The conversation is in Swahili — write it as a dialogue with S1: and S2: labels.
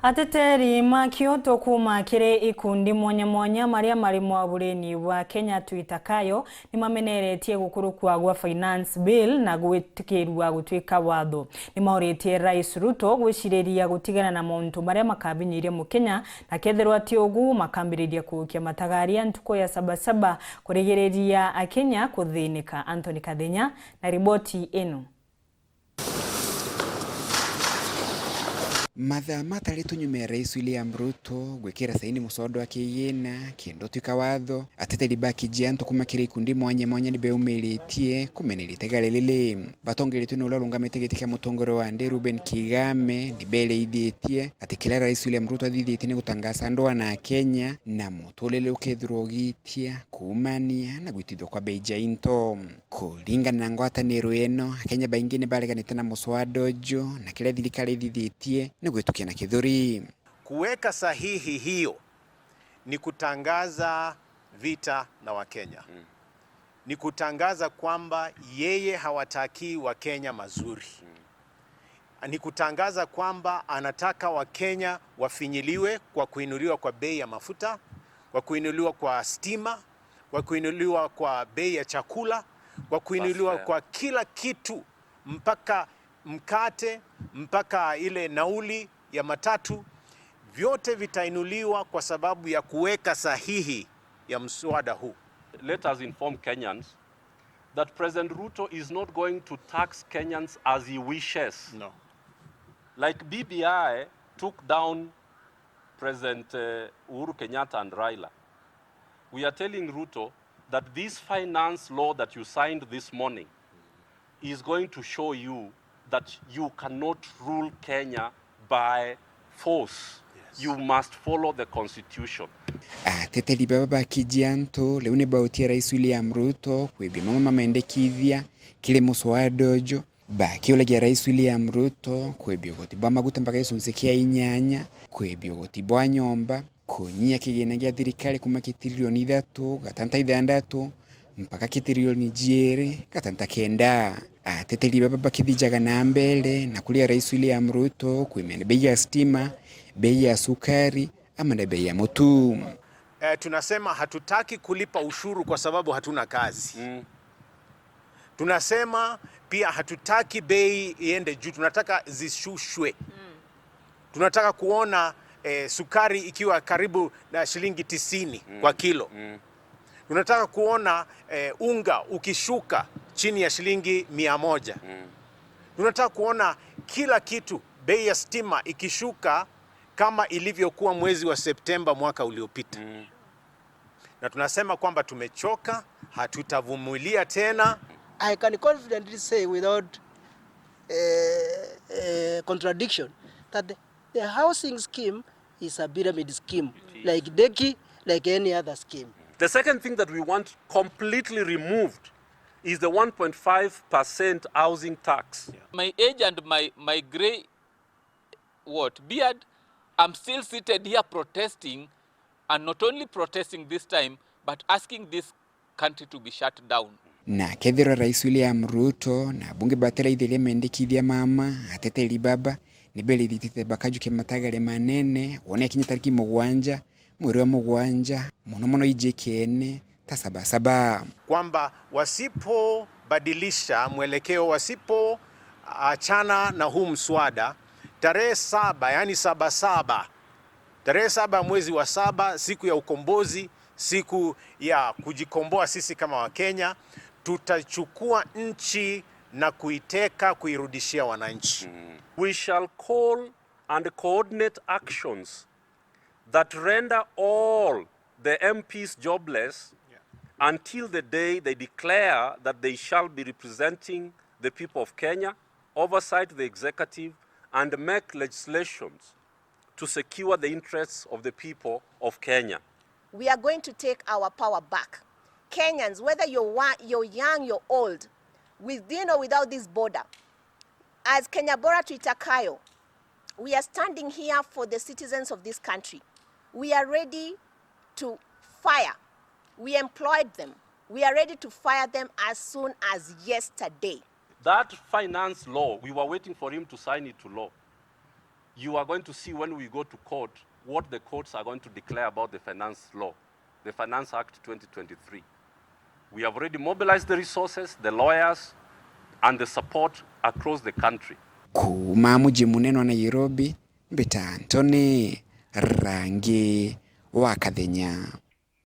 S1: Ateteri ma Kyoto kuma kiri ikundi mwanya mwanya maria mari mwabuleni wa Kenya Tuitakayo ni mameneretie gukurukwa gwa finance bill na gwitikirwa gutwika watho. Ni mauritie Rais Ruto gwiciriria gutigana na mauntu maria makabinyirie mukenya na kethirwa ti ugu makambiriria kuukia matagaria ntuko ya sabasaba kurigiriria akenya kuthinika. Anthony Kathenya na riboti ino.
S2: Mathaa matarĩtwo nyuma ya Rais William Ruto gwikira saini muswada wa kiyina kindu tuika watho ateteri ba kijianto kuma kiri ikundi mwanya mwanya ni beumiritie kumeneria itegari riri batongeretwe ni uria urungamite giti kia mutongoria wa ndi Ruben Kigame ni bereithietie ati kiria Rais William Ruto athithitie ni gutangasa ndua na Kenya na muturire ukethirwo ugitia kumania na gwitithio kwa bei ja into. Kuringana na ngwataniro ino Akenya baingi ni bareganite na muswada uju na kiria thirikari ithithitie ni gwitukia na kithuri.
S3: Kuweka sahihi hiyo ni kutangaza vita na Wakenya. Ni kutangaza kwamba yeye hawatakii Wakenya mazuri. Ni kutangaza kwamba anataka Wakenya wafinyiliwe kwa kuinuliwa kwa bei ya mafuta, kwa kuinuliwa kwa stima, kwa kuinuliwa kwa bei ya chakula, kwa kuinuliwa kwa kila kitu mpaka mkate, mpaka ile nauli ya matatu, vyote vitainuliwa kwa sababu ya kuweka sahihi ya mswada huu.
S4: Let us inform Kenyans that President Ruto is not going to tax Kenyans as he wishes.
S3: No.
S4: Like BBI took down President Uhuru Kenyatta and Raila. We are telling Ruto that this finance law that you signed this morning is going to show you that you cannot rule Kenya by force.
S3: Yes.
S4: You must follow the constitution.
S2: Ateteri baba ba kijianto leo ni bautia Rais William Ruto kwibia mama mamendekithia kile muswada uju bakiulagia Rais William Ruto kwibia ugoti bwa maguta mpaka gicunci kia inyanya, kwibia ugoti bwa nyomba, kunyia kigina gia thirikari kuma kitirilioni ithatu gatanta ithandatu mpaka kitirilioni jiiri gatanta kenda. Ateteri baba bakithijaga na mbele na kuria Rais William Ruto kwimena bei ya stima, bei ya sukari ama na bei ya mutu.
S3: Tunasema hatutaki kulipa ushuru kwa sababu hatuna kazi. Tunasema pia hatutaki bei iende juu, tunataka zishushwe. Tunataka kuona sukari ikiwa karibu na shilingi 90 kwa kilo. Tunataka kuona unga ukishuka chini ya shilingi 100. Tunataka kuona kila kitu, bei ya stima ikishuka kama ilivyokuwa mwezi wa Septemba mwaka uliopita. Na tunasema kwamba tumechoka, hatutavumilia tena.
S5: I can confidently say without contradiction that the housing scheme is a pyramid scheme, like Deki, like any other scheme.
S4: The second thing that we want completely removed is the 1.5% housing tax.
S3: Yeah.
S6: My age and my gray beard, I'm still seated here protesting, and not only protesting this time, but asking this country to be shut down.
S2: Na kethirwa Rais William Ruto na bunge bateraithirie mendekithia mama ateteri baba ni berithitite bakajukia matagari manene wone akinya tariki mugwanja mweri wa mugwanja muno muno ijikene ta sabasaba,
S3: kwamba wasipobadilisha mwelekeo, wasipoachana na huu mswada tarehe 7, yani 7/7, tarehe 7 mwezi wa 7, siku ya ukombozi, siku ya kujikomboa sisi kama Wakenya, tutachukua nchi na kuiteka, kuirudishia wananchi.
S4: We shall call and coordinate actions that render all the MPs jobless until the day they declare that they shall be representing the people of Kenya, oversight the executive, and make legislations to secure the interests of the people of Kenya.
S7: We are going to take our power back. Kenyans, whether you're young, you're old, within or without this border, as Kenya Bora Tuitakayo, we are standing here for the citizens of this country. We are ready to fire. We employed them. We are ready to fire them as soon as yesterday.
S4: That finance law, we were waiting for him to sign it to law. You are going to see when we go to court what the courts are going to declare about the finance law, the Finance Act 2023. We have already mobilized the resources, the lawyers, and the support across the country.
S2: Kuma muji munene wa Nairobi, Mbita Antony Rangi wa Kathenya.